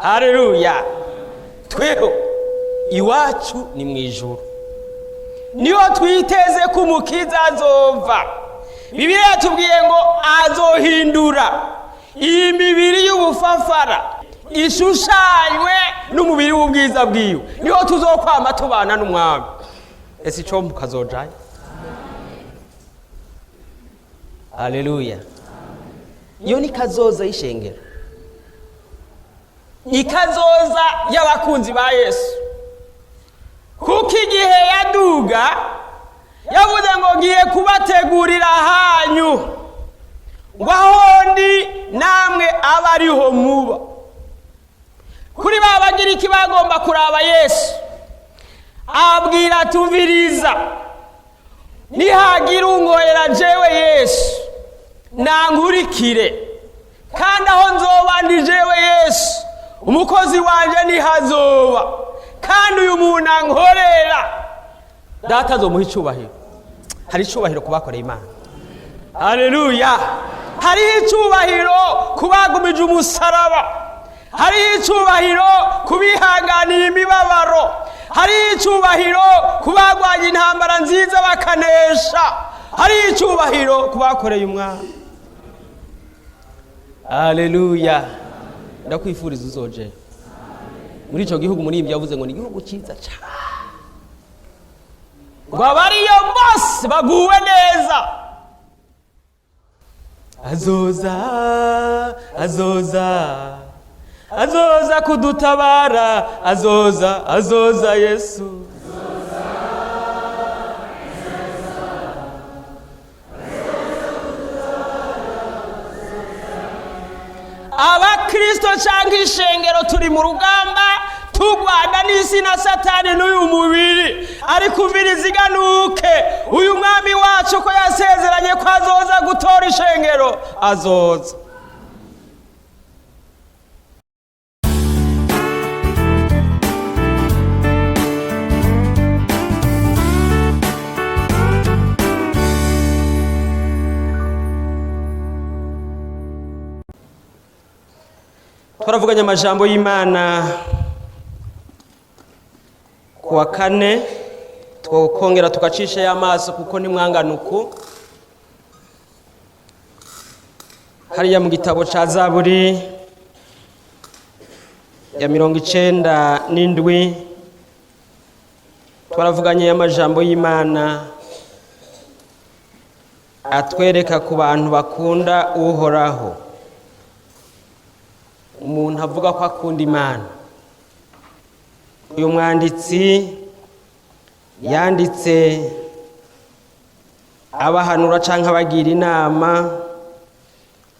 Haleluya! Tweho iwacu ni mu ijuru, niho twiteze ko Umukiza azova. Bibiliya yatubwiye ngo azohindura iyi mibiri y'ubufafara ishushanywe n'umubiri w'ubwiza bwiwe. Niho tuzokwama tubana n'Umwami. Ese icyo mukazojayo? Haleluya! Iyo ni kazoza y'ishengero, ikazoza y'abakunzi ba Yesu, kuko igihe yaduga yavuze ngo: "Ngiye kubategurira ahanyu, ngo aho ndi namwe abe ariho muba." Kuri ba Bagiriki bagomba kuraba Yesu, abwira: "Tumviriza, nihagira unkorera jewe Yesu nankurikire, kandi aho nzoba ndi jewe Yesu, umukozi wanje nihazoba. Kandi uyu muntu ankorera, Data azomuha icyubahiro." Hari icyubahiro ku bakoreye Imana. Haleluya! Hariho icyubahiro ku bagumije umusaraba, hariho icyubahiro ku bihanganiye imibabaro, hariho icyubahiro ku bagwanye intambara nziza bakanesha, hariho icyubahiro ku bakoreye Umwami. Haleluya! Ndakwifuriza uzoje muri icyo gihugu. Muri ibyo yavuze ngo ni igihugu cyiza cyane, ngo abariyo bose baguwe neza. Azoza, azoza, azoza kudutabara, azoza, azoza Yesu. Abakristo cyangwa ishengero turi mu rugamba, turwana n'isi na Satani n'uyu mubiri. Ariko umviriza, iganuke, uyu Mwami wacu ko yasezeranye ko azoza gutora ishengero, azoza. Twaravuganye amajambo y'Imana ku wa kane, twokongera tugacisha amaso kuko ntimwanganuku hariya mu gitabo ca Zaburi ya 97. Twaravuganye amajambo y'Imana atwereka ku bantu bakunda Uhoraho. Umuntu avuga ko akunda Imana, uyu mwanditsi yanditse abahanura cyangwa abagira inama,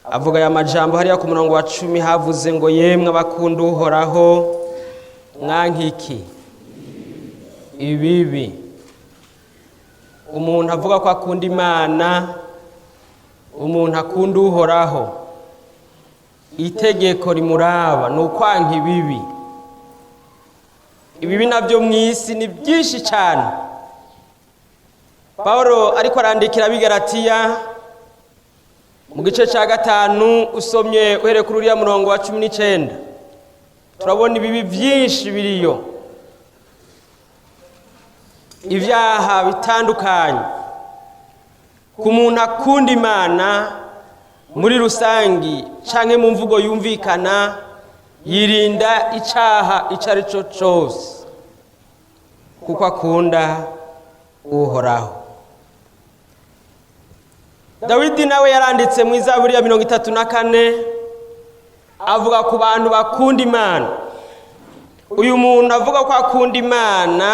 avuga aya majambo hariya ku murongo wa 10. Havuze ngo: "Yemwe abakunda Uhoraho, mwankiki ibibi." Umuntu avuga ko akunda Imana, umuntu akunda Uhoraho, itegeko rimuraba ni ukwanka ibibi. Ibibi nabyo mu isi ni byinshi cyane. Paul ariko arandikira Abigaratiya mu gice cya 5, usomye uhereye kuri uriya murongo wa 19, turabona ibibi byinshi biriyo, ibyaha bitandukanye. Ku muntu akunda Imana muri rusangi canke mu mvugo yumvikana, yirinda icaha icyo ari cyo cyose kuko akunda Uhoraho. Dawidi nawe yaranditse mu Izaburi ya 34, avuga ku bantu bakunda Imana. Uyu muntu avuga ko akunda Imana,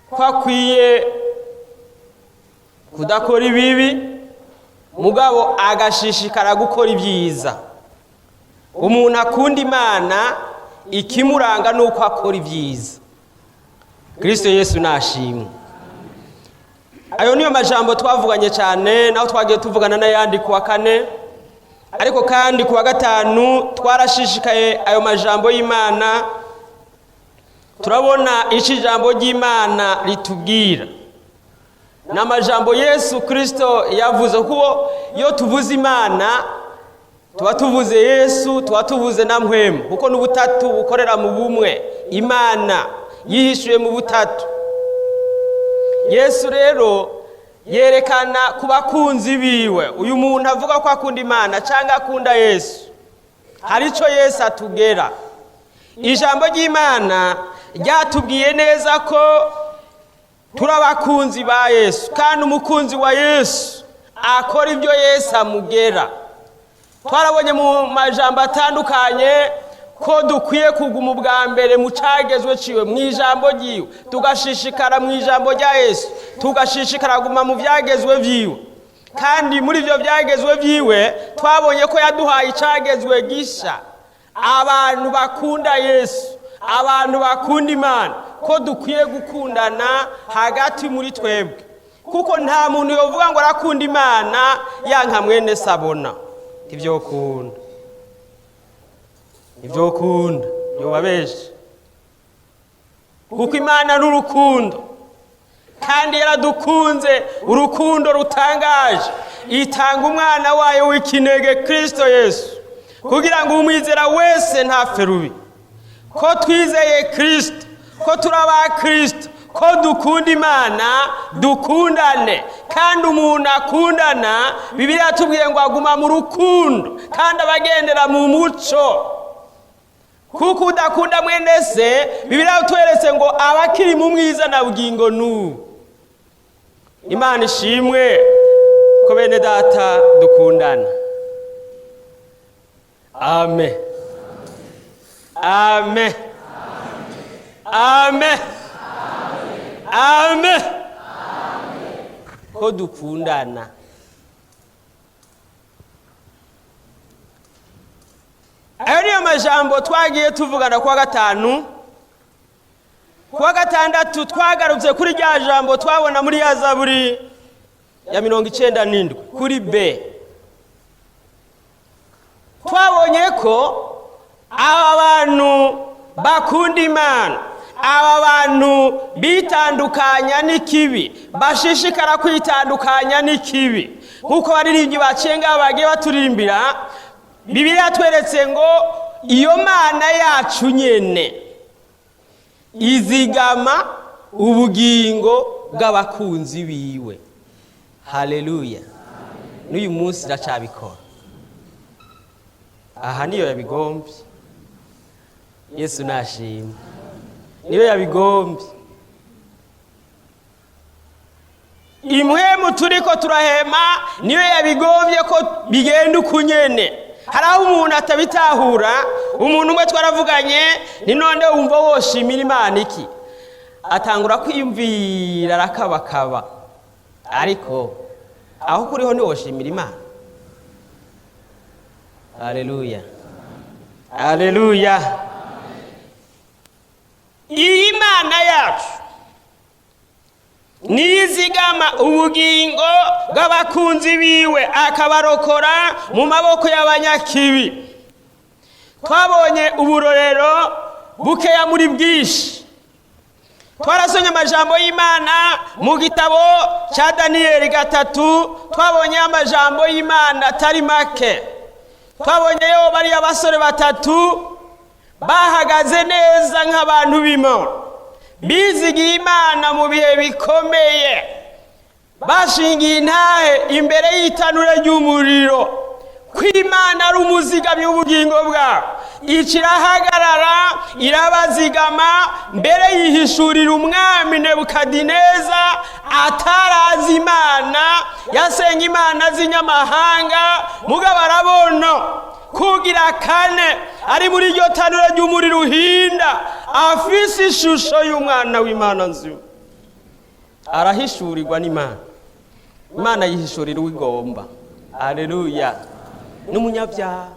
ko akwiye kudakora ibibi, mugabo agashishikara gukora ibyiza. Umuntu akunda Imana, ikimuranga ni uko akora ibyiza. Kirisito Yesu nashimwe. Ayo niyo majambo twavuganye cyane, naho twagiye tuvugana n'ayandi ku wa kane. Ariko kandi ku wa gatanu twarashishikaye ayo majambo y'Imana, turabona icyo ijambo ry'Imana ritubwira. Ni amajambo Yesu Kirisito yavuze, kuko iyo tuvuze Imana Tuba tuvuze Yesu, tuba tuvuze na Mpwemu, kuko n'ubutatu bukorera mu bumwe. Imana yihishuye mu butatu. Yesu rero yerekana ku bakunzi biwe. Uyu muntu avuga ko akunda Imana cyangwa akunda Yesu, hari icyo Yesu atugera. Ijambo ry'Imana ryatubwiye neza ko turi abakunzi ba Yesu, kandi umukunzi wa Yesu akora ibyo Yesu amugera. Twarabonye mu majambo atandukanye ko dukwiye kuguma ubwa mbere mu cagezwe ciwe, mu ijambo ryiwe, tugashishikara mu ijambo rya Yesu, tugashishikara kuguma mu vyagezwe vyiwe. Kandi muri ivyo vyagezwe vyiwe twabonye ko yaduhaye icagezwe gisha. Abantu bakunda Yesu, abantu bakunda Imana, ko dukwiye gukundana hagati muri twebwe, kuko nta muntu yovuga ngo arakunda Imana yanka mwene sabona. Ntivyokunda, ntivyokunda, yoba benshi, kuko Imana ni urukundo, kandi yaradukunze urukundo rutangaje, itanga umwana wayo w'ikinege Kristo Yesu, kugira ngo umwizera wese ntapfe rubi. Ko twizeye Kristo, ko turi aba Kristo, ko dukunda Imana, dukundane. Kandi umuntu akundana, Bibiliya yatubwiye ngo aguma mu rukundo kandi abagendera mu muco. Kuko udakunda mwene se, Bibiliya yatweretse ngo abakiri mu mwiza na bugingo n'ubu. Imana ishimwe ko bene data dukundana. Amen, amen, amen, amen. Ko dukundana. Ayo niyo majambo twagiye tuvugana kuwa gatanu. Kuwa gatandatu twagarutse kuri rya jambo twabona muri ya Zaburi ya 97 kuri B. Twabonye ko aba bantu bakunda Imana, aba bantu bitandukanya n'ikibi, bashishikara kwitandukanya n'ikibi, nk'uko baririmbyi baciye ngaho bagiye baturimbira. Bibiliya yatweretse ngo iyo Mana yacu nyene izigama ubugingo bw'abakunzi biwe. Haleluya! N'uyu munsi iracabikora. Aha niyo yabigombye. Yesu nashimwe, niyo yabigombye. Impwemu turiko turahema niyo yabigombye ko bigenda uku nyene. Hari aho umuntu atabitahura. Umuntu umwe twaravuganye, ni none wumva woshimira Imana iki? Atangura kwiyumvira, arakabakaba, ariko aho kuriho ntiwoshimira Imana. Haleluya, haleluya! Iyi Mana yacu nizigama ubugingo bw'abakunzi biwe, akabarokora mu maboko y'abanyakibi. Twabonye uburorero bukeya muri bwinshi. Twarasomye amajambo y'Imana mu gitabo cya Daniyeli 3, twabonye amajambo y'Imana atari make. Twabonyeyo bariya basore batatu bahagaze neza nk'abantu b'Imana, bizigiye Imana mu bihe bikomeye, bashingiye intahe imbere y'itanura ry'umuriro ko Imana ari umuzigamyi w'ubugingo bwabo. Ikirahagarara irabazigama, mbere yihishurira umwami Nebukadineza atarazi Imana, yasenga imana z'inyamahanga, mugabo arabona kugira kane ari muri iryo tanura ry'umuriro uhinda, afise ishusho y'umwana w'Imana nzima, arahishurirwa n'Imana. Imana yihishurira uwigomba. Haleluya! N'umunyabyaha.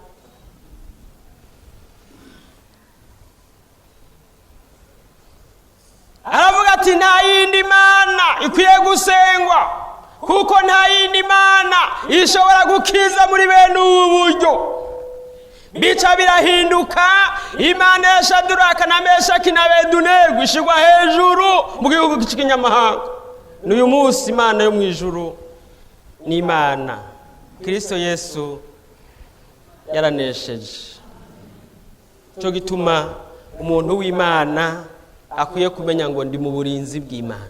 Aravuga ati nta yindi mana ikwiye gusengwa, kuko nta yindi mana ishobora gukiza muri bene ubu buryo. Bica birahinduka, Imana ya Shaduraka na Meshaki na Abedunego ishigwa hejuru mu gihugu cy'ikinyamahanga. N'uyu munsi Imana yo mu ijuru ni Imana. Kristo Yesu Yaranesheje. Cyo gituma umuntu w'Imana akwiye kumenya ngo ndi mu burinzi bw'Imana.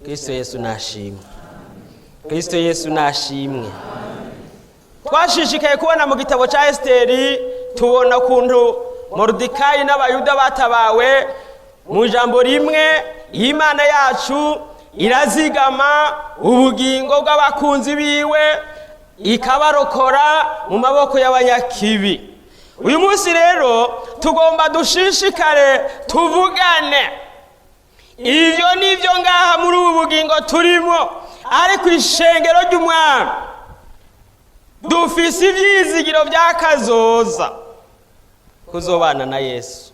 Kristo Yesu nashimwe. Kristo Yesu nashimwe. Twashishikaye kubona mu gitabo cya Esiteri, tubona ukuntu Moridekayi n'Abayuda batabawe mu ijambo rimwe. Imana yacu irazigama ubugingo bw'abakunzi biwe, ikabarokora mu maboko y'abanyakibi. Uyu munsi rero tugomba dushishikare tuvugane ibyo n'ibyo ngaha muri ubu bugingo turimo, ariko ishengero ry'Umwami dufise ibyizigiro bya kazoza, kuzobana na Yesu,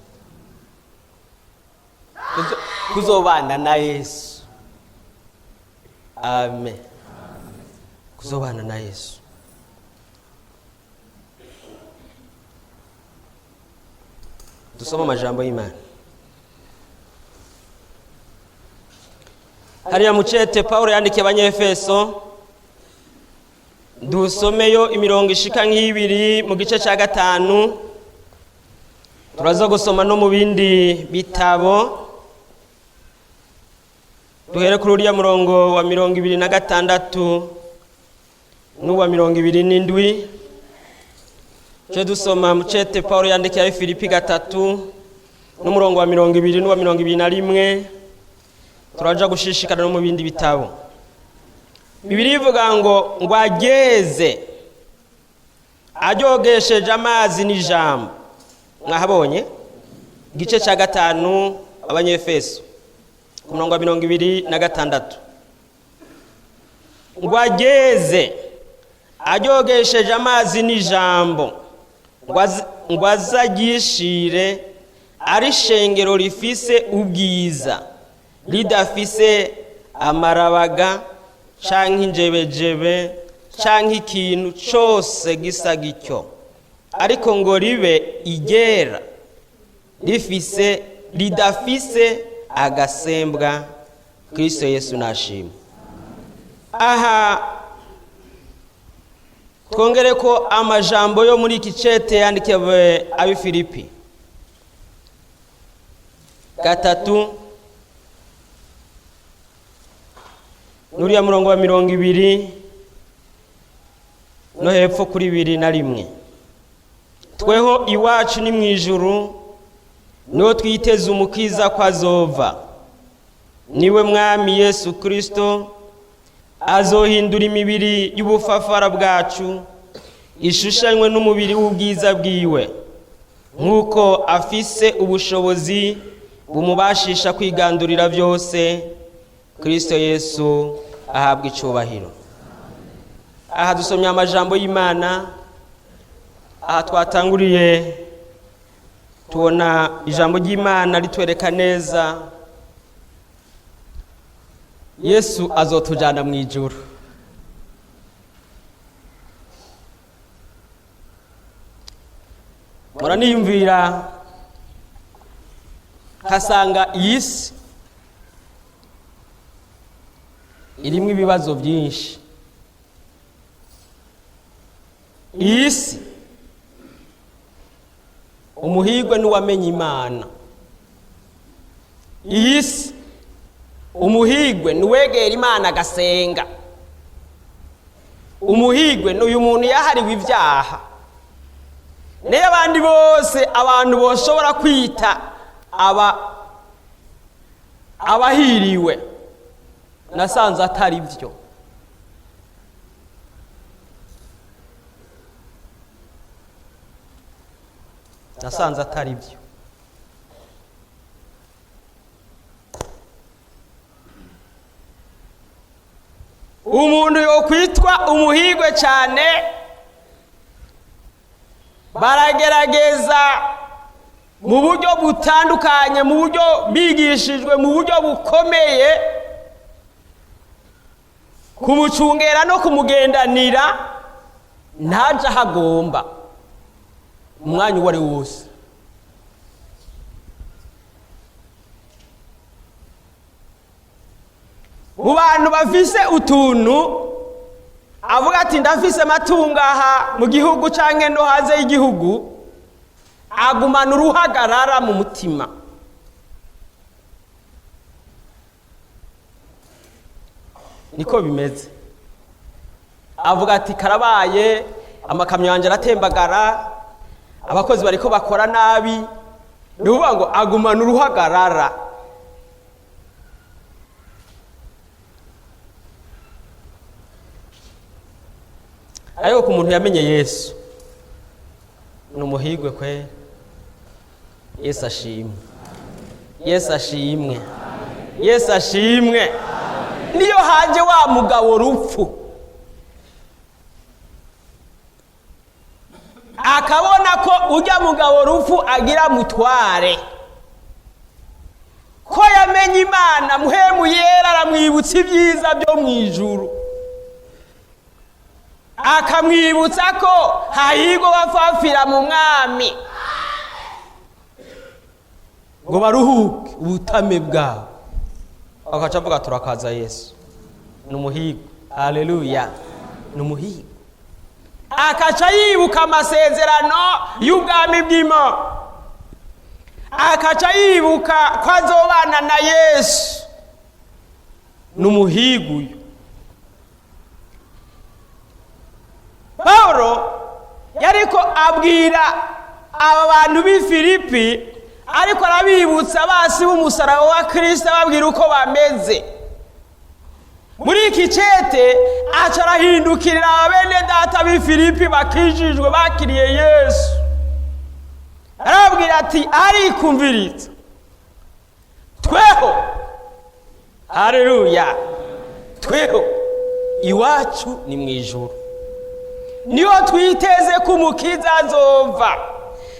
kuzobana na Yesu. Amen. Kuzobana na Yesu. Dusoma amajambo y'Imana hariya mucete Pawulo yandikiye Abanyefeso. Dusomeyo imirongo ishika nk'ibiri mu gice cya 5. Turaza gusoma no mu bindi bitabo. Duhere kuri uriya murongo wa 26 n'uwa 27. Cyo dusoma mucete Pawulo yandikiye Filipi 3 n'umurongo wa 20 n'uwa 21. Turaja gushishikara no mu bindi bitabo. Bibiliya ivuga ngo ageze aryogesheje amazi n'ijambo. Mwahabonye igice cya 5 Abanyefeso ku murongo wa 26, ngo ageze aryogesheje amazi n'ijambo, ngo azagishire ari shengero rifise ubwiza, ridafise amarabaga canke injebejebe canke ikintu cose gisa gityo, ariko ngo ribe igera rifise ridafise agasembwa. Kristo Yesu nashimwe. Aha twongere ko amajambo yo muri iki cete yandikiwe abi Filipi 3 nuriya murongo wa 20 no hepfo kuri 21. Tweho iwacu ni mu ijuru, niho twiteze umukiza ko azova, niwe Mwami Yesu Kristo. Azohindura imibiri y'ubufafara bwacu ishushanywe n'umubiri w'ubwiza bwiwe, nk'uko afise ubushobozi bumubashisha kwigandurira byose. Kristo Yesu ahabwa icubahiro. Aha dusomye amajambo y'Imana. Aha twatanguriye tubona ijambo ry'Imana ritwereka neza Yesu azotujana mu ijuru. Muraniyumvira nkasanga iyi si irimo ibibazo byinshi. Iyi si umuhigwe n'uwamenye Imana. Iyi si umuhigwe n'uwegera Imana agasenga. Umuhigwe n'uyu muntu yahariwe ibyaha. Niyo abandi bose abantu boshobora kwita abahiriwe, nasanze atari byo. Nasanze atari byo. Umuntu yokwitwa umuhigwe cyane, baragerageza mu buryo butandukanye, mu buryo bigishijwe, mu buryo bukomeye, kumucungera no kumugendanira, ntaje ahagomba umwanya uwo ari wose. Mu bantu bafise utuntu Avuga ati ndafise amatungo aha mu gihugu cyangwa no hanze y'igihugu, agumana uruhagarara mu mutima. Niko bimeze. Avuga ati karabaye, amakamyo yanjye aratembagara, abakozi bariko bakora nabi. Ni ukuvuga ngo agumana uruhagarara. Ariko ku muntu yamenye Yesu ni umuhigwe kwe. Yesu ashimwe, Yesu ashimwe, Yesu ashimwe. Niyo haje wa mugabo rupfu, akabona ko ujya mugabo rupfu agira mutware, ko yamenye Imana, muhemu yera aramwibutsa ibyiza byo mu ijuru, akamwibutsa ko hahirwa bafafira mu mwami ngo baruhuke ubutame bwabo. Bakaca avuga turakaza Yesu ni umuhigo. Haleluya, ni umuhigo. Akaca yibuka amasezerano y'ubwami bw'Imana, akaca yibuka ko azobana na Yesu. Ni umuhigo uyu. Pawulo yariko abwira aba bantu b'i Filipi, ariko arabibutsa basi b'umusaraba wa Kristo, ababwira uko bameze. Muri iki cete aca arahindukirira bene data b'i Filipi bakijijwe, bakiriye Yesu, arababwira ati arikumviriza tweho, haleluya, tweho iwacu ni mu ijuru, niho twiteze ko umukiza azova.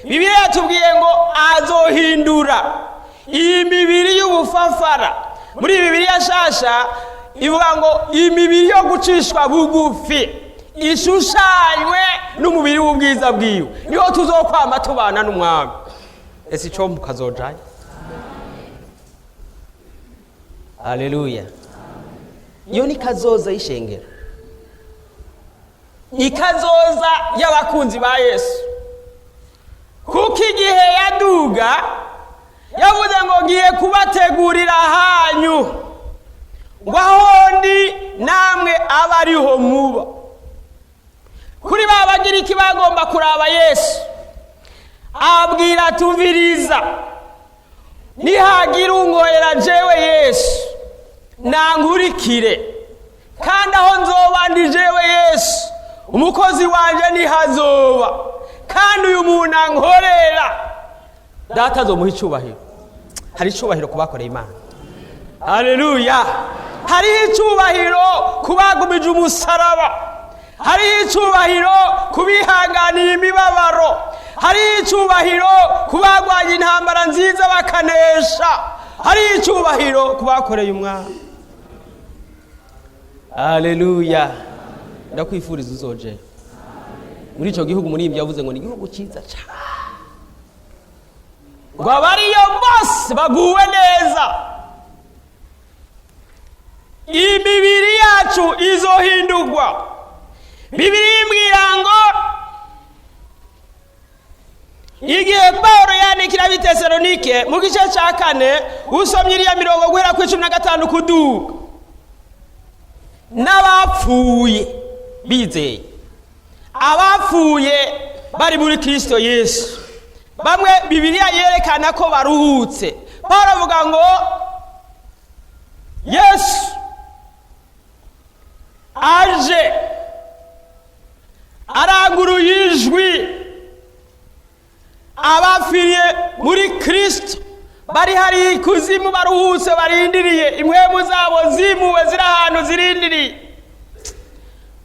Bibiliya yatubwiye ngo azohindura iyi mibiri y'ubufafara. Muri Bibiliya shasha ivuga ngo imibiri yo gucishwa bugufi ishushanywe n'umubiri w'ubwiza bwiwe, niho tuzokwama tubana n'umwami. Ese ico mukazojayo? Haleluya. Iyo ni kazoza y'ishengero, ikazoza y'abakunzi ba Yesu. Kuko igihe yaduga yavuze ngo ngiye kubategurira ahanyu, ngo aho ndi namwe abe ariho muba. Kuri ba Bagiriki bagomba kuraba Yesu, abwira tumviriza, nihagira unkorera jewe Yesu nankurikire, kandi aho nzoba ndi jewe Yesu umukozi wanje nihazoba, kandi uyu muntu ankorera data azomuha icubahiro. Hari icubahiro ku bakoreye Imana. Haleluya. Hariho icubahiro ku bagumije umusaraba, hariho icubahiro ku bihanganiye imibabaro, hariho icubahiro ku bagwanye intambara nziza bakanesha, hariho icubahiro ku bakoreye umwami. Haleluya. Ndakwifuriza uzojeyo muri ico gihugu. Muri ibyo yavuze ngo ni igihugu cyiza cyane, ngo abariyo bose baguwe neza. Imibiri yacu izohindurwa. Bibiliya imbwira ngo igihe Pawulo yandikira ab'i Tesalonike mu gice cya 4, usomye iriya mirongo guhera ku 15 kuduga, n'abapfuye bizeye, abapfuye bari muri Kristo Yesu, bamwe Bibiliya yerekana ko baruhutse. Pawulo avuga ngo Yesu aje aranguruye ijwi, abapfiriye muri Kristo bari hari ikuzimu baruhutse, barindiriye, impwemu zabo zimuwe ziri ahantu zirindiriye,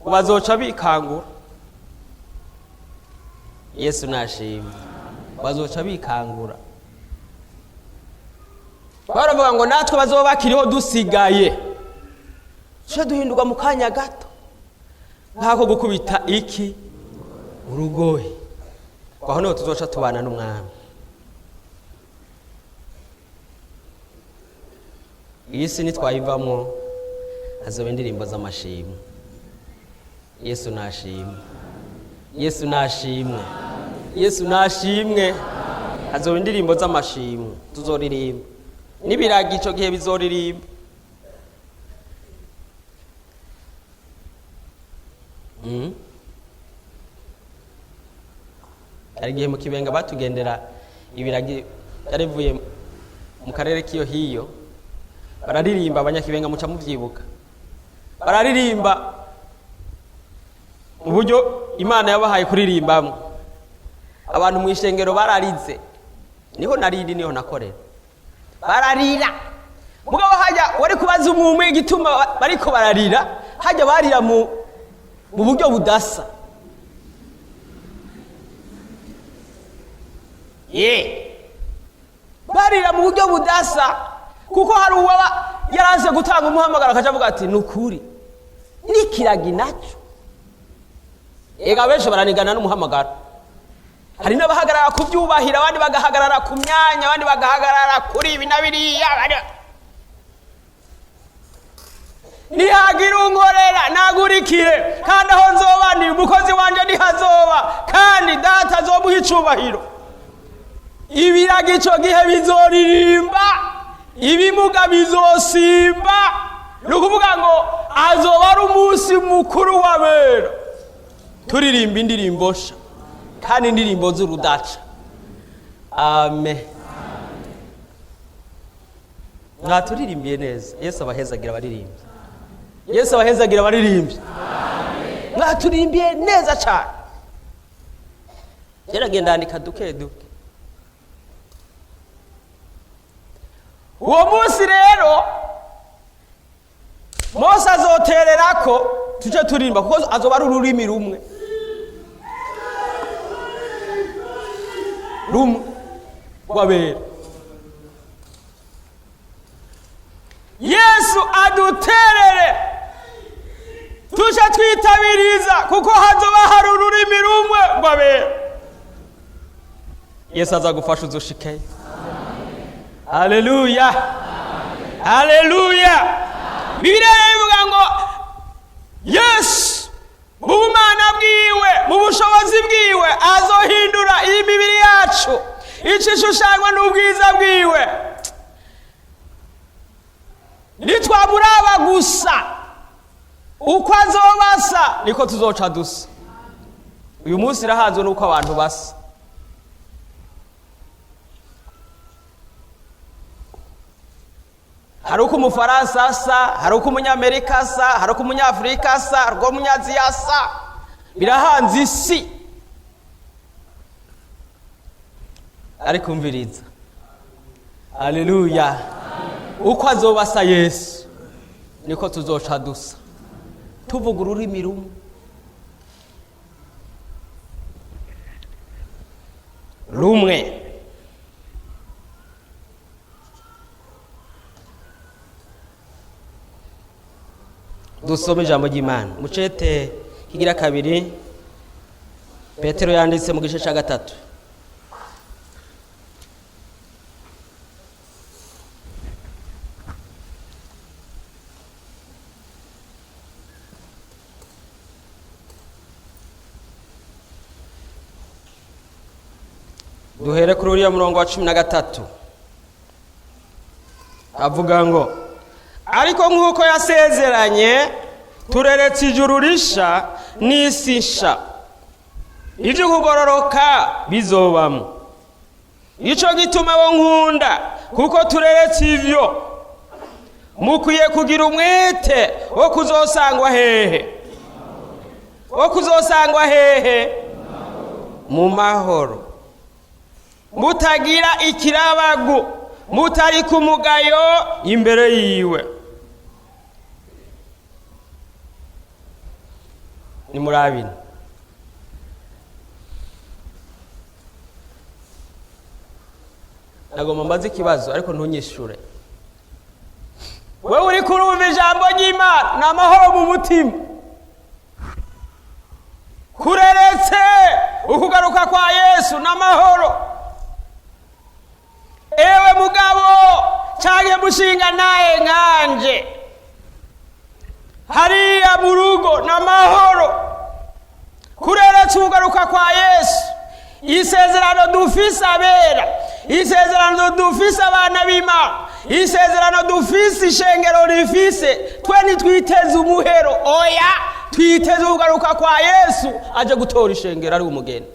bazoca bikangura. Yesu nashimwe, bazoca bikangura. Baravuga ngo natwe bazoba bakiriho dusigaye tuje duhindurwa mu kanya gato nk'ako gukubita iki urugohe, aho niho tuzoca tubana n'umwami. Iyi si nitwayivamo hazoba indirimbo z'amashimwe. Yesu nashimwe, Yesu nashimwe, Yesu nashimwe. Hazoba indirimbo z'amashimwe tuzoririmba, n'ibiragi ico gihe bizoririmba. Hari igihe mu Kibenga batugendera, ibiragi byarivuye mu karere k'iyo hiyo, bararirimba. Abanyakibenga muca muvyibuka, bararirimba mu buryo Imana yabahaye kuririmbamwo. Abantu mu ishengero bararize, niho narindi, niho nakorera, bararira. Mugabo hajya wari kubaza umwumwe igituma bariko bararira, hajya barira mu buryo budasa. Ye barira mu buryo budasa, kuko hari uwaba yaranze gutanga umuhamagaro, akaca avuga ati: "Ni ukuri n'ikiragi nacyo." Ega benshi baranigana n'umuhamagaro. Hari n'abahagarara ku byubahiro, abandi bagahagarara ku myanya, abandi bagahagarara kuri ibi na biriya. Nihagira unkorera nagurikire, kandi aho nzoba ndi, umukozi wanje nihazoba, kandi Data azomuha icubahiro. Ibirago ico gihe bizoririmba, ibimuga bizosimba. Ni ukuvuga ngo azoba ari umunsi mukuru w'abera, turirimba indirimbo nsha kandi indirimbo z'urudaca. Amen. Mwaturirimbiye neza. Yesu abahezagira abaririmbyi, Yesu abahezagira abaririmbyi. Mwaturirimbiye neza cyane. Geragenda andika duke duke. Uwo munsi rero Mose azotererako, tuje turirimba, kuko azoba ari ururimi rumwe rumwe rw'abera. Yesu aduterere, tuje twitabiriza, kuko hazoba hari ururimi rumwe rw'abera. Yesu azagufasha uzoshikeyo. Haleluya, haleluya! Bibiliya ivuga ngo Yesu mu bumana bwiwe, mu bushobozi bwiwe, azohindura iyi mibiri yacu icishushanywa n'ubwiza bwiwe. Nitwamuraba gusa, uko azobasa niko tuzoca dusa. Uyu munsi irahanzwe n'uko abantu basa. Hari uko Umufaransa asa, hari uko Umunyamerika asa, hari uko Umunyafurika asa, hari uko Umunyaziya asa. Birahanze isi. Ariko umviriza, aleluya! Uko azoba asa Yesu niko tuzoca dusa, tuvuga ururimi rumwe rumwe. Dusome ijambo ry'Imana mucete kigira kabiri Petero yanditse mu gice cya 3. Duhere kuri uriya murongo wa 13, avuga ngo: "Ariko nk'uko yasezeranye, tureretse ijuru risha n'isi nsha, ibyo kugororoka bizobamo. Ico gituma bo nkunda, kuko tureretse ivyo, mukwiye kugira umwete wo kuzosangwa hehe? Wo kuzosangwa hehe? Mu mahoro, mutagira ikirabagu, mutari ku mugayo imbere yiwe." Nimurabina nagomba mbaze ikibazo, ariko ntunyishure. Wewe uri kurumva ijambo ry'Imana, ni amahoro mu mutima, kureretse ukugaruka kwa Yesu n'amahoro. Ewe mugabo canke mushinga naye nkanje, Hariya mu rugo ni amahoro. Kureretse ugaruka kwa Yesu. Isezerano dufise abera, isezerano dufise abana b'Imana, isezerano dufise ishengero rifise, twe ntitwiteze umuhero, oya, twiteze ugaruka kwa Yesu aje gutora ishengero ari umugeni.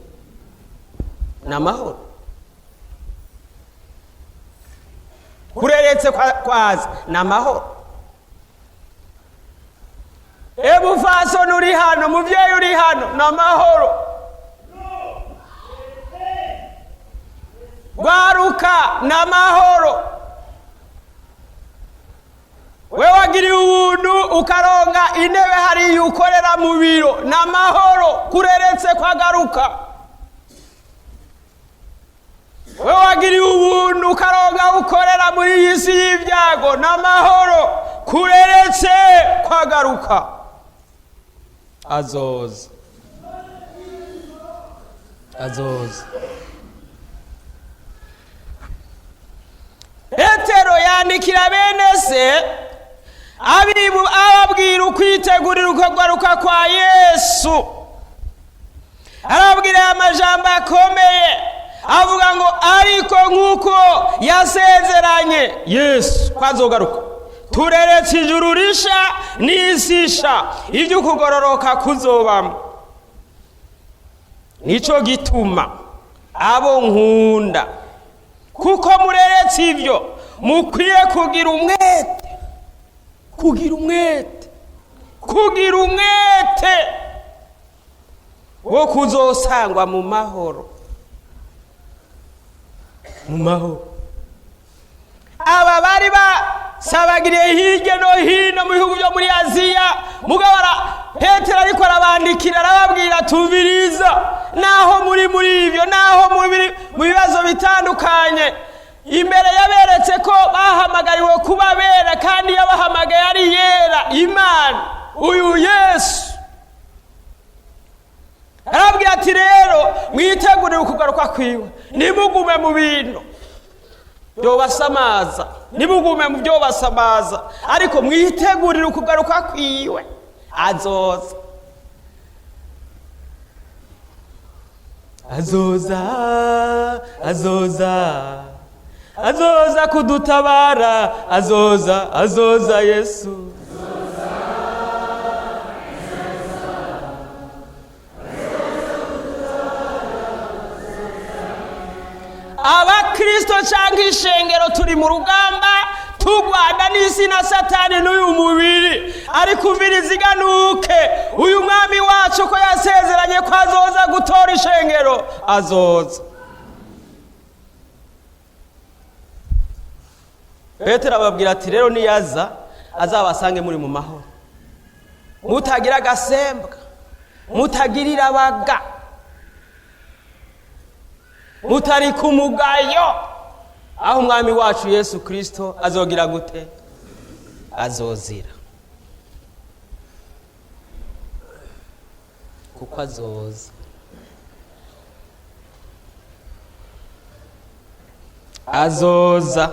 Ni amahoro. Kureretse kwaza ni amahoro. Ebufasoni uri hano, muvyeyi uri hano, ni amahoro. Gwaruka, ni amahoro. We wagiriye ubuntu ukaronga intebe hariya ukorera mu biro, ni amahoro. Kureretse kwagaruka. We wagiriye ubuntu ukaronga ukorera muri iyi si y'ibyago, ni amahoro. Kureretse kwagaruka. Azoza, azoza. Petero yandikira bene se ababwira ukwitegurira ukagaruka kwa Yesu. Arababwira aya majambo akomeye, avuga ngo: ariko nk'uko yasezeranye Yesu ko azogaruka, tureretse ijuru risha n'isi isha, ibyo ukugororoka kuzobamo. Nico gituma, abo nkunda, kuko mureretse ibyo, mukwiye kugira umwete, kugira umwete, kugira umwete wo kuzosangwa mu mahoro, mu mahoro. Aba bari basabagiriye hirya no hino mu bihugu byo muri Aziya, mugabo Petero ariko arabandikira, arababwira: tumviriza, naho muri ibyo, naho muri mu bibazo bitandukanye, imbere yaberetse ko bahamagariwe kuba bera, kandi yabahamagaye ari yera Imana uyu Yesu. Arababwira ati: rero mwitegurire ukugaruka kwiwe, ntimugume mu bintu byobasamaza, ntimugume mu byobasamaza, ariko mwitegurire ukugaruka kwiwe. Azoza, azoza, azoza, azoza kudutabara, azoza, azoza Yesu. Abakristo cyangwa ishengero turi mu rugamba, turwana n'isi na Satani n'uyu mubiri, ariko umviriza, iganuke uyu mwami wacu ko yasezeranye ko azoza gutora ishengero, azoza. Petero ababwira ati: rero niyaza azabasange muri mu mahoro, mutagira agasembwa, mutagira irabaga, mutari ku mugayo, aho umwami wacu Yesu Kirisito azogira gute? Azozira. Kuko azoza, azoza.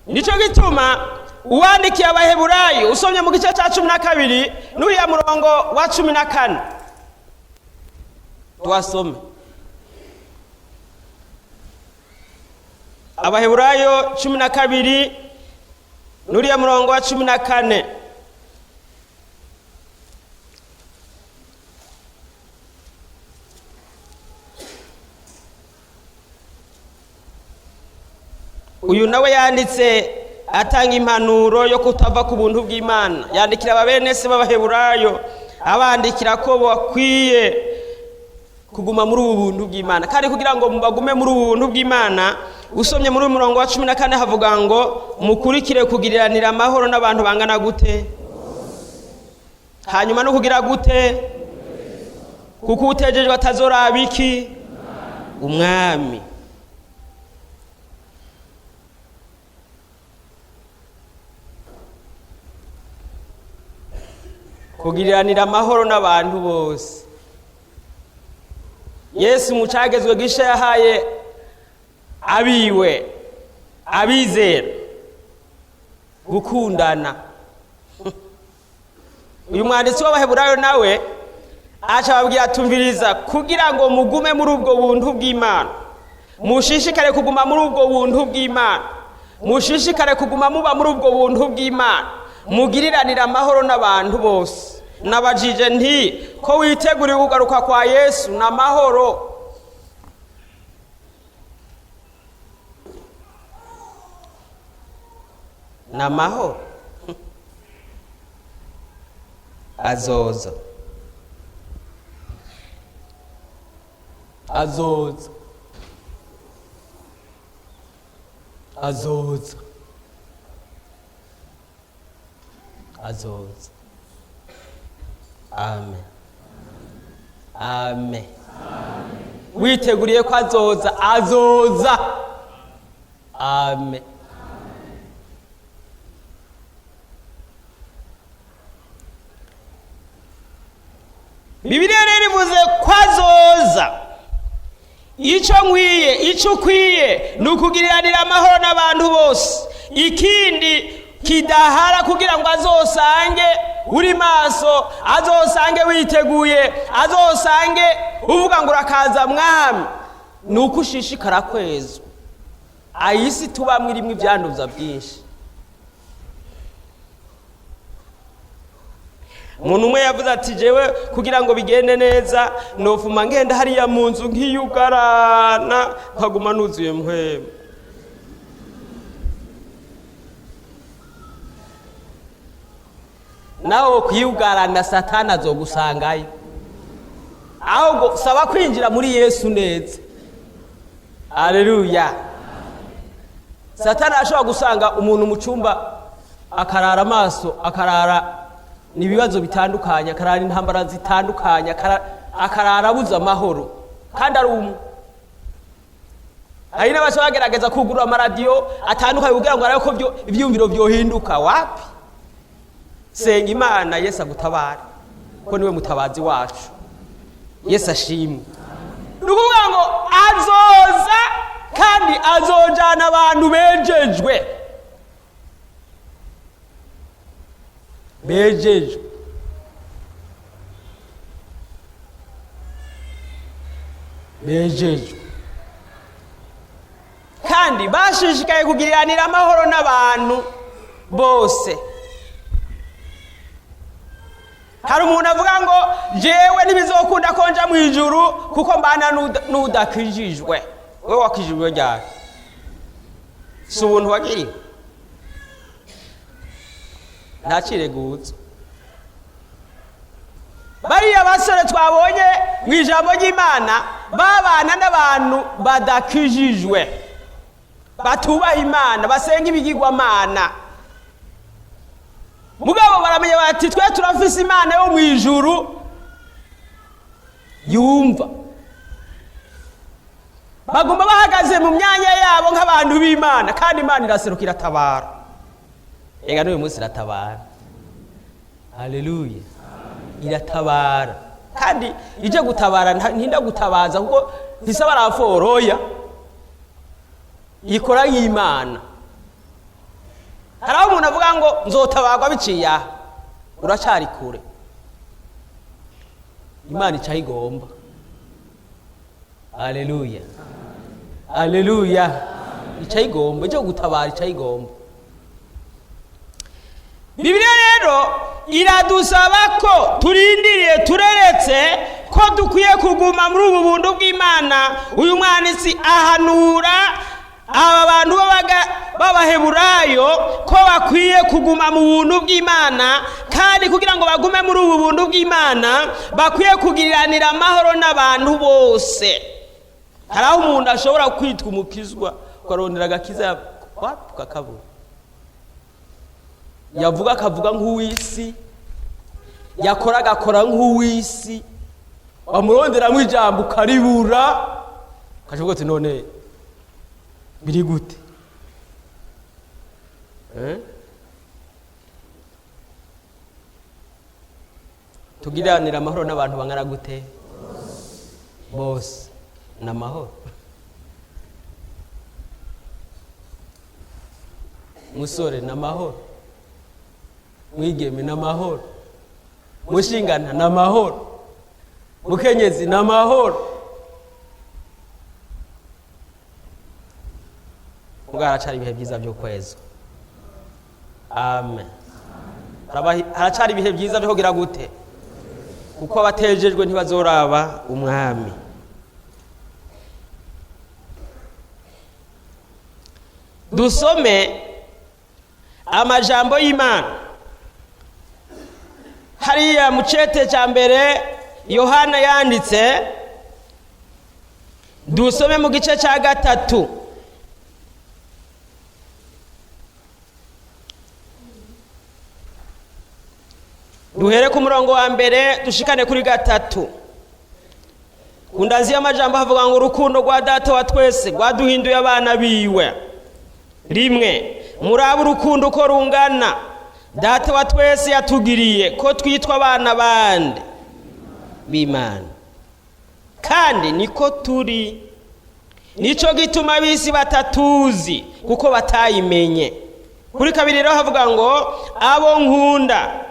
Nicyo gituma uwandikiye Abaheburayo, usomye mu gice cya 12 n'uriya murongo wa 14, tuwasome. Abaheburayo 12 n'uriya murongo wa 14. Uyu nawe yanditse atanga impanuro yo kutava ku buntu bw'Imana. Yandikira ababenesi b'Abaheburayo, abandikira ko bakwiye kuguma muri ubu buntu bw'Imana. Kandi kugira ngo bagume muri ubu buntu bw'Imana, usomye muri uyu murongo wa 14 havuga ngo: mukurikire kugiriranira amahoro n'abantu bangana gute, hanyuma no kugira gute, kuko utejejwe atazoraba iki? Umwami. Kugiriranira amahoro n'abantu bose. Yesu mu cagezwe gisha yahaye abiwe abizera. Gukundana. Uyu mwanditsi w'Abaheburayo nawe aca ababwira, atumviriza kugira ngo mugume muri ubwo buntu bw'Imana, mushishikare kuguma muri ubwo buntu bw'Imana, mushishikare kuguma muba muri ubwo buntu bw'Imana, mugiriranire amahoro n'abantu bose. Nabajije nti ko witeguriye kugaruka kwa Yesu n'amahoro? N'amahoro azoza, azoza, azoza, azoza. Amen, amen. Witeguriye ko azoza, azoza. Amen. Bibiliya rero ivuze ko azoza. Icyo nkwiye, icyo ukwiye, ni ukugiriranira amahoro n'abantu bose. Ikindi kidahara kugira ngo azosange uri maso, azosange witeguye, azosange uvuga ngo urakaza mwami, ni uko ushishikara kwezwa. Ayisi tubamwo irimo ibyanduza byinshi. Umuntu umwe yavuze ati jewe kugira ngo bigende neza nofuma ngenda hariya mu nzu nkiyugarana, nkaguma nuzuye mpwemu. Nawe kwiyugarana Satani azogusangayo. Ahubwo saba kwinjira muri Yesu neza. Aleluya. Satani ashobora gusanga umuntu mu cyumba akarara amaso, akarara ibibazo bitandukanye, akarara intambara zitandukanye, akarara abuze amahoro kandi ari umwe. Hari n'abashobora bagerageza kugura amaradiyo atandukanye kugira ngo arebe ko ibyumviro byohinduka. Wapi, senga Imana, Yesu agutabare, ko niwe mutabazi wacu. Yesu ashimwe. Ni ukuvuga ngo azoza kandi azojana abantu bejejwe, bejejwe. Bejejwe kandi bashishikaye kugiriranira amahoro n'abantu bose. Hari umuntu avuga ngo jewe ntibizokunda ko nja mu ijuru kuko mbana n'udakijijwe. Wowe wakijijwe ryari? Si ubuntu wagiriwe? Ntaciregutse. Bariya basore twabonye mu ijambo ry'Imana babana n'abantu badakijijwe, batubaha Imana, basenga ibigirwamana. Mugabo baramenya bati twe turafise Imana yo mu ijuru yumva. Baguma bahagaze mu myanya yabo nk'abantu b'Imana, kandi Imana iraseruka iratabara. Ega n'uyu munsi iratabara. Haleluya. Iratabara. Kandi ije gutabara ntinda gutabaza kuko ntisaba raforoya. Ikora nk'Imana. Hari aho umuntu avuga ngo nzotabarwa biciye aha, uracari kure. Imana ica igomba. Haleluya, haleluya. Ica igomba, ije gutabara ica igomba. Bibiliya rero iradusaba ko turindiriye, tureretse ko dukwiye kuguma muri ubu buntu bw'Imana. Uyu mwanditsi ahanura aba bantu b'Abaheburayo ko bakwiye kuguma mu buntu bw'Imana, kandi kugira ngo bagume muri ubu buntu bw'Imana bakwiye kugiriranira amahoro n'abantu bose. Hari aho umuntu ashobora kwitwa umukizwa ukarondera agakiza kakabura, yavuga akavuga nk'uw'isi, yakora agakora nk'uw'isi, wamuronderamo ijambo ukaribura, ukavuga uti none biri gute? Tugiranira amahoro n'abantu bangana gute? Bose ni amahoro. Musore ni amahoro. Mwigeme n'amahoro, mushingana n'amahoro, mukenyezi n'amahoro. Ubwo haracari ibihe byiza byo kwezwa. Amen. Haracari ibihe byiza byo kugira gute? Kuko abatejejwe ntibazoraba umwami. Dusome amajambo y'Imana hariya mu cete cya mbere Yohana yanditse, dusome mu gice cya 3. Duhere ku murongo wa 1 dushikane kuri 3. Ku ndazi y'amajambo havuga ngo urukundo rwa data wa twese rwaduhinduye abana biwe. 1, murabe urukundo uko rungana data wa twese yatugiriye ko twitwa abana bande b'Imana, kandi niko turi. Nico gituma ab'isi batatuzi kuko batayimenye. Kuri 2 rero havuga ngo abo nkunda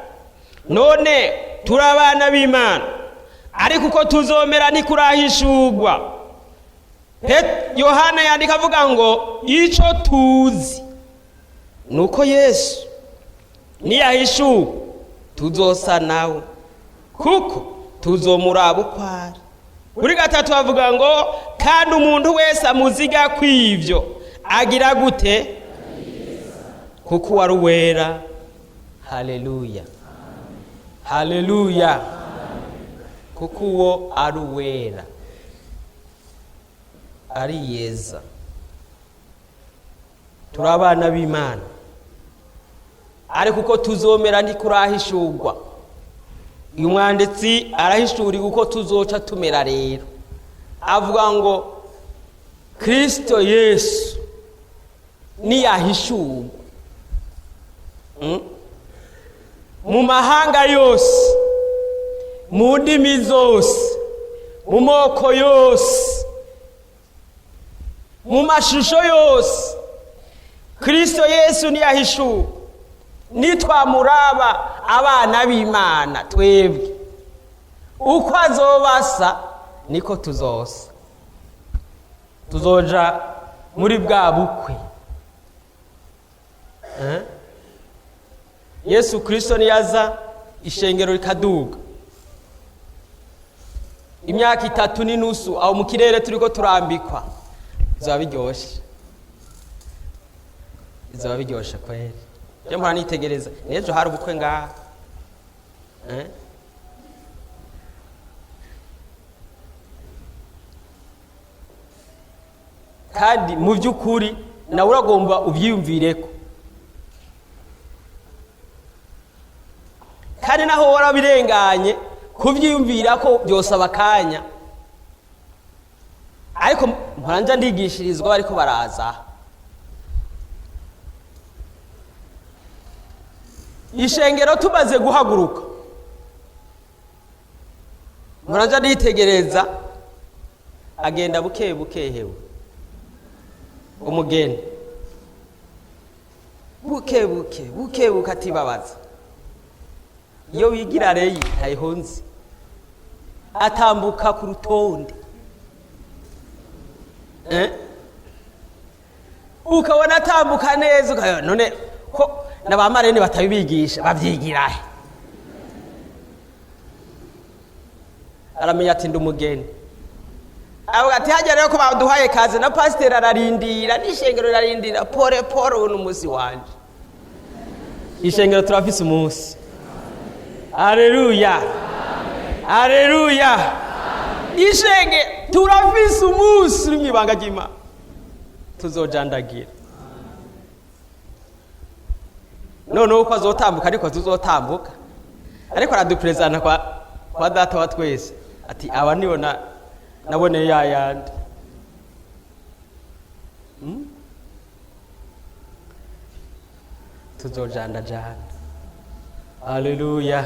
none turi abana b'Imana, ariko uko tuzomera ntikurahishurwa. Yohana yandika avuga ngo ico tuzi nuko Yesu niyahishurwa tuzosa nawe, kuko tuzomuraba uko ari. Kuri 3 bavuga ngo kandi umuntu wese amuziga kw'ivyo agira gute? Kuko wari uwera. Haleluya, haleluya. Kuko uwo ari uwera ariyeza. Turi abana b'Imana, ariko uko tuzomera ntikurahishurwa. Uyu mwanditsi arahishuriwe uko tuzoca tumera. Rero avuga ngo Kristo Yesu niyahishurwa mu mahanga yose, mu ndimi zose, mu moko yose, mu mashusho yose, Kristo Yesu niyahishurwa, nitwamuraba abana b'Imana twebwe uko azobasa niko tuzosa. Tuzoja muri bwa bukwe. Yesu Kristo niyaza ishengero rikaduga, imyaka 3.5 aho mu kirere turiko turambikwa, bizaba biryoshe, bizaba biryoshe kweri. Je mpora nitegereza n'ejo hari ubukwe ngaha. Kandi mu by'ukuri nawe uragomba ubyiyumvireko, kandi naho warabirenganye kubyiyumvira ko byosaba akanya. Ariko mpora nja ndigishirizwa bariko baraza. Ishengero tumaze guhaguruka, mpora nja nditegereza agenda buke buke, hewe umugeni buke buke buke buke atibabaza. Iyo wigira reyi ntayihunze, atambuka ku rutonde. Ukabona atambuka neza, ukabona none ko n'abamarene batabibigisha babyigira he? Aramenya ati ndi umugeni. Avuga ati hajya rero ko baduhaye kaze, na pasiteri ararindira n'ishengero rirarindira, pore pore, ubu ni umunsi wanje. Ishengero turafise umunsi. Haleluya, haleluya. Ishenge turafise umunsi uri mw'ibanga ry'Imana tuzojandagira. Noneho uko azotambuka ariko tuzotambuka, ariko araduperezana kwa data wa twese ati aba nibo naboneye yayandi. Tuzojandajanda. Haleluya.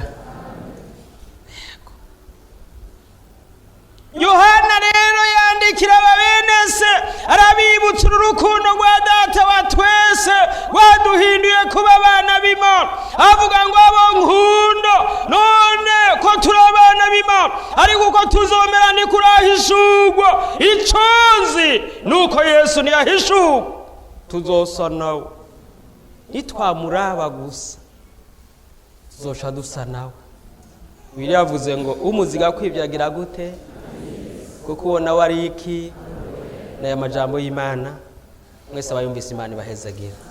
Yohana rero yandikira ababene se, arabibutsa urukundo rwa data wa twese rwaduhinduye kuba abana b'Imana. Avuga ngo: "Abo nkunda, none ko turi abana b'Imana, ariko uko tuzomera ntikurahishurwa. Ico nzi nuko Yesu ntiyahishurwa, tuzosa nawe. Nitwamuraba gusa, tuzoca dusa nawe." Bibiliya yavuze ngo umuziga kwibyagira gute? Kuko ubona we ari iki? N'aya majambo y'Imana, mwese abayumvise, Imana ibahezagira.